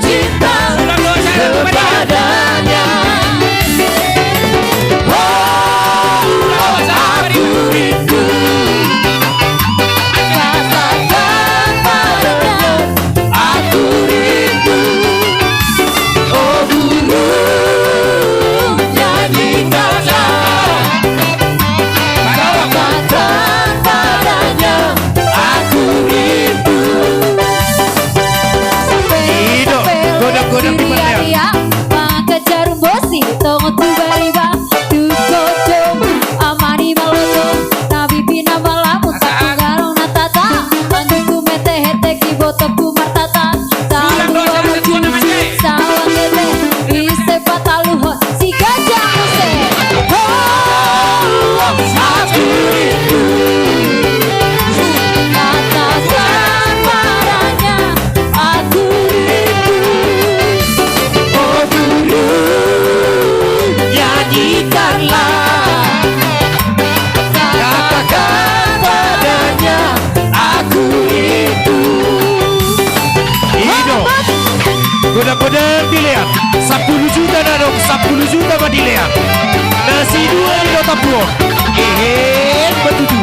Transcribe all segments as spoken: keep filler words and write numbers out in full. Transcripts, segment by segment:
cinta kepadanya. Oh, aku rindu katakan padanya, aku rindu. Oh, burung, nyanyikanlah. Katakan padanya, aku rindu. Ido, godang-godang di mana ya? Mangan jarum bosi, tongon tu bariba, tu godong, amani maloto, na bibi na malamun, sapu garong na tata, anggiku mete hete, kibotoku martata, saluhon, saluhon hete, ise pataluhon. Si gajah muse. Oh, aku rindu. Katakan padanya, aku rindu. Oh, burung, nyanyikanlah. Katakan padanya, aku rindu. Ido. Godang-godang dilean. Sampulu juta na adong, sampulu juta ma dilean. Na sidua ni do tapuon. Ehe, betutu.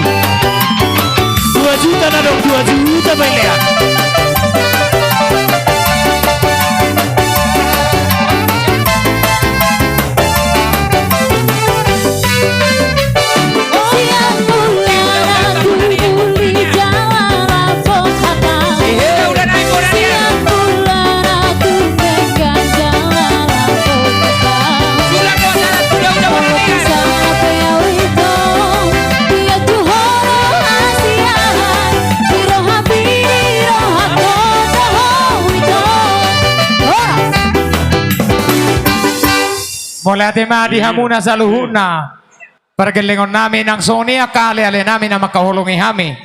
Dua juta na adong, dua juta ma dilean. Mauliate ma di hamuna saluhutna. Pargellengon nami nang songon i angka ale-ale nami na mangkaholongi hami.